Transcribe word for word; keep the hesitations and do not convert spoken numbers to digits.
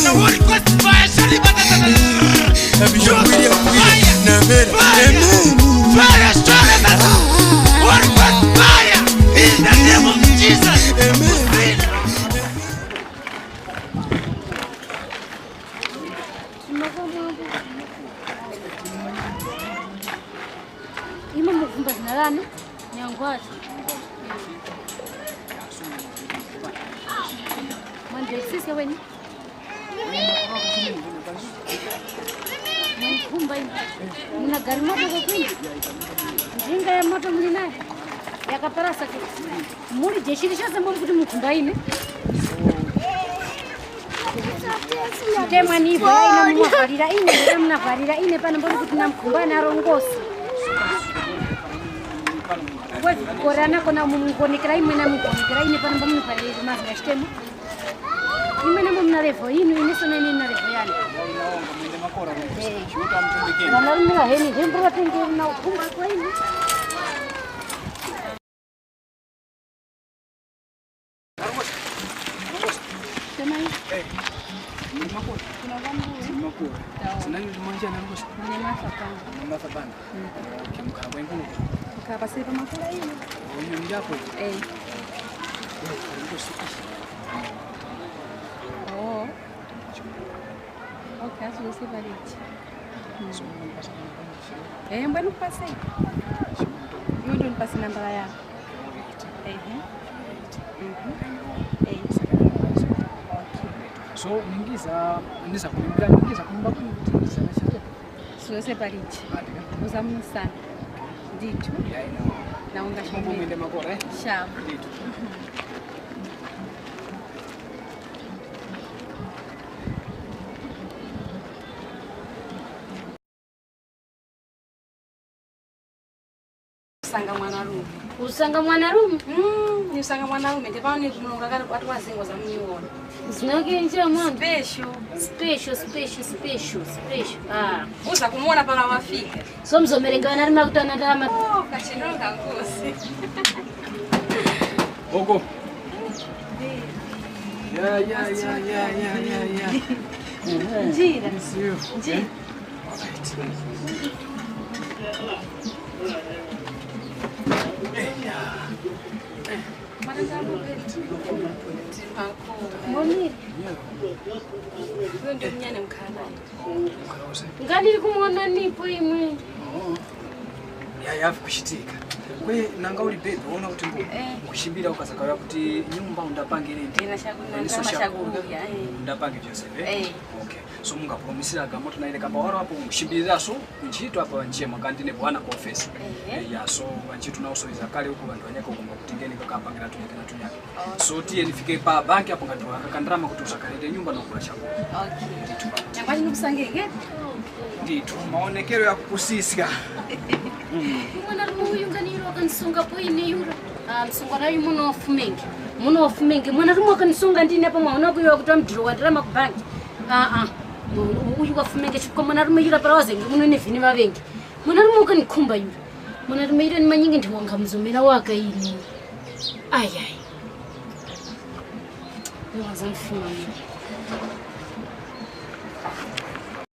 Holy Ghost fire, shali batata. Fire, fire, fire, shali batata. Holy Ghost fire, in the name of Jesus. Amen. Imwe muvumba zina lane? Nyangwazi. Mwandisise weni? Mwanikhumba ine. Muna galimoto kokwina? Njinga ya moto muli nayo? Yakaparasa kuti muli je chili chose mbomwe kuti mukhumba ine? Temwa nivo ina munavalira ine, ina munavalira ine pano mboni kuti namkhumba na rongosi. Kwevi kukorana kona mumugonekera imwe na mugonekera ine pano mboni munavalira mazwi ya chitemo. Imwe namwe muna level inu, ine sona ine na level yani. Vana rumira heni, hembura tenge na ukhumba kwa inu. Sema hivi. Eh. Ni makora. Kuna vamwe. Ni makora. Sawa. Nani ulimwanja na ngosi? Ni Martha Banda. Ni Martha Banda. Mm. Okay, mukhala kwenkuno? Mukhala paseri pa makora iyo. Oh, iyo ndi apo? Eh. Eh, kali ngosi. Oh. Okay, aswele separate. Mm. Eh, mbwenu kupase. Iwe ndo nipase nambala yako. Ehe. Mhm. Eight. Okay. So, ningiza, ndiza kulimbira, ningiza kumba kuti ndiza na chitepo. Sose palichi. Uza muno sana. Ndithu. Naunga chimwe. Mwende makora, eh? Sha. Ndithu. Kusanga mwanarume. Kusanga mwanarume? Mm, ni kusanga mwanarume, ndipo ni kumulonga kale kwati wazingo za munyuwona. Zina lake nje mwana? Special. Special, special, special, special. Ah. Uza kumuona pala wafika. So mzomerenge wana lima kutana ndalama. Oh, kachinoka ngozi. Boko. Yeah, yeah, yeah, yeah, yeah, yeah, yeah. Njira. It's you. Njira. All right. Mbonire. Uyo ndio mnyane mkhala naye. Nganiri kumuwonanipo imwe. Oh. Ya, yafu kuchitika. Kwe nanga uli bebe, wona kuti mbo Eh. Kushimbira ukazakaya kuti nyumba undapange renti. Ina shaku-, Iniso ndama shakurya, shakurya, eh. Undapange vyose, eh? Eh. Okay. So mungapromisira gamoto na ile kamba waro apo mushimbiriraso ntchito apa nchema kandi ne bwana ku office. Eh. Eh, ya, so ntchito nawo so iza kale uko vantu vanyaka kumba kuti ngeni kakapangira tunyaka na tunyaka. So tiye nifike pa banki apo ngati wakakandirama kuti usakalete nyumba no kula chako. Okay. Ndithu. Nangwani nikusangenge? Ndithu, maonekero ya kukusiska. Mwana rume uyu nganiro akanisunga po ine yura. Ah, msungwana uyu muno ofumenge. Muno ofumenge. Mwana rume akanisunga ndine pa mwana kuyo kuti amdiro wandirama ku banki. Ah, ah. Uyu wafumenge chifukwa mwana rume yura para wazenge muno ne vini vavenge. Mwana rume ukanikhumba yura. Mwana rume yura ni manyingi ndiwanga mzomera waka ine. Ayayi. Ndiwaza mfuma mimi.